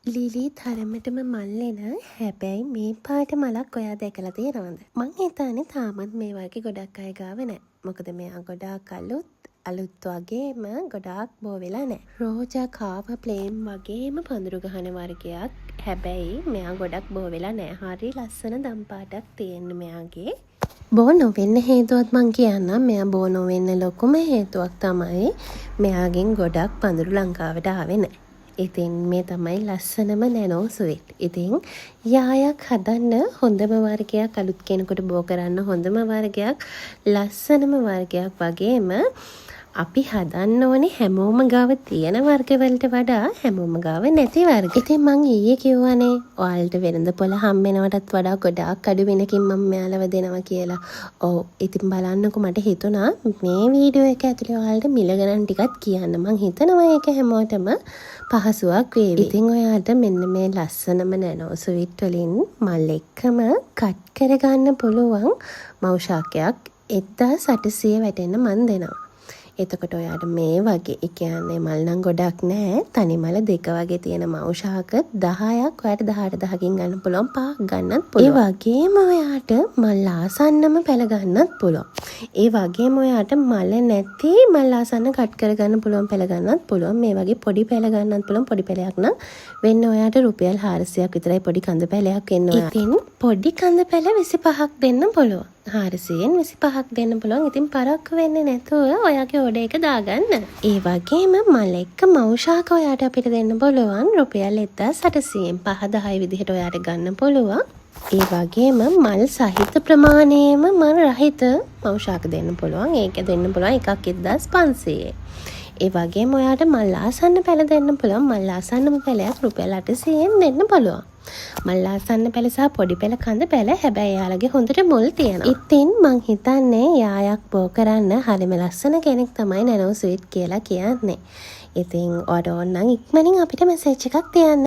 Lily තරමටම මල් එන, හැබැයි මේ පාට මලක් ඔයා දැකලා තියෙනවද? මං හිතන්නේ තාමත් මේ වගේ ගොඩක් අය ගාව නෑ. මොකද මෙයා ගොඩාක් අලුත්, අලුත් වගේම ගොඩාක් බෝ වෙලා නෑ. රෝජා කාවා ප්ලේන් වගේම පඳුරු ගහන වර්ගයක්. හැබැයි මෙයා ගොඩක් බෝ වෙලා නෑ. හරි ලස්සන දම් පාටක් තියෙන්නේ මෙයාගේ. බෝ නොවෙන්න හේතුවත් මං කියන්නම්. මෙයා බෝ නොවෙන්න ලොකුම හේතුවක් තමයි මෙයාගෙන් ගොඩක් පඳුරු ලංකාවට ආවේ නෑ. ඉතින් මේ තමයි ලස්සනම නැනෝ ස්වීට්. ඉතින් යායක් හදන්න හොඳම වර්ගයක්, අලුත් කෙනෙකුට බෝ කරන්න හොඳම වර්ගයක්, ලස්සනම වර්ගයක් වගේම අපි හදන්න ඕනේ හැමෝම ගාව තියෙන වර්ගවලට වඩා හැමෝම ගාව නැති වර්ග. ඉතින් මං ඊයේ කිව්වනේ ඔයාලට වෙළඳ පොළ හම්බෙනවටත් වඩා ගොඩාක් අඩු මිලකින් මං මෙයාලව දෙනවා කියලා. ඔව්, ඉතින් බලන්නකෝ, මට හිතුණා මේ වීඩියෝ එක ඇතුලේ ඔයාලට මිල ගණන් ටිකත් කියන්න. මං හිතනවා ඒක හැමෝටම පහසුවක් වේවි. ඉතින් ඔයාට මෙන්න මේ ලස්සනම නැනෝ ස්වීට් වලින් මල් එක්කම කට් කරගන්න පුළුවන් මව් ශාකයක් 1800 වැටෙන්න මං දෙනවා. එතකොට ඔයාට මේ වගේ, ඒ කියන්නේ මල් නම් ගොඩක් නෑ, තනි මල දෙක වගේ තියෙන මව් ශාක 10ක් ඔයාට 18,000කින් ගන්න පුළුවන්, පහක් ගන්නත් පුළුවන්. ඒ වගේම ඔයාට මල් ආසන්නම පැල ගන්නත් පුළුවන්. ඒ වගේම ඔයාට මල නැති මල් ආසන්න කට් කරගන්න පුළුවන් පැල ගන්නත් පුළුවන්. මේ වගේ පොඩි පැල ගන්නත් පුළුවන්. පොඩි පැලයක් නම් වෙන්න ඔයාට රුපියල් 400ක් විතරයි, පොඩි කඳ පැලයක් වෙන්න ඔයා. ඉතින් පොඩි කඳ පැල 25ක් දෙන්න පුළුවන්. 400න් 25ක් දෙන්න පුළුවන්. ඉතින් පරක්කු වෙන්නේ නැතුව ඔයාගේ ඕඩර් එක දාගන්න. ඒ වගේම මල් එක්ක මව් ශාක ඔයාට අපිට දෙන්න පුළුවන් රුපියල් 1800න්, 5 10 විදිහට ඔයාට ගන්න පුළුවන්. ඒ වගේම මල් සහිත ප්‍රමාණයම මල් රහිත මව් ශාක දෙන්න පුළුවන්. ඒක දෙන්න පුළුවන් එකක් 1500. ඒ වගේම ඔයාට මල් ආසන්න පැල දෙන්න පුළුවන්. මල් ආසන්නම පැලයක් රුපියල් 800න් දෙන්න පුළුවන්. මල් ආසන්න පැල සහ පොඩි පැල, කඳ පැල. හැබැයි එයාලගේ හොඳට මුල් තියෙනවා. ඉතින් මං හිතන්නේ යායක් බෝ කරන්න හරිම ලස්සන කෙනෙක් තමයි නැනෝ ස්වීට් කියලා කියන්නේ. ඉතින් ඔයාට ඕන නම් ඉක්මනින් අපිට මැසේජ් එකක් තියන්න.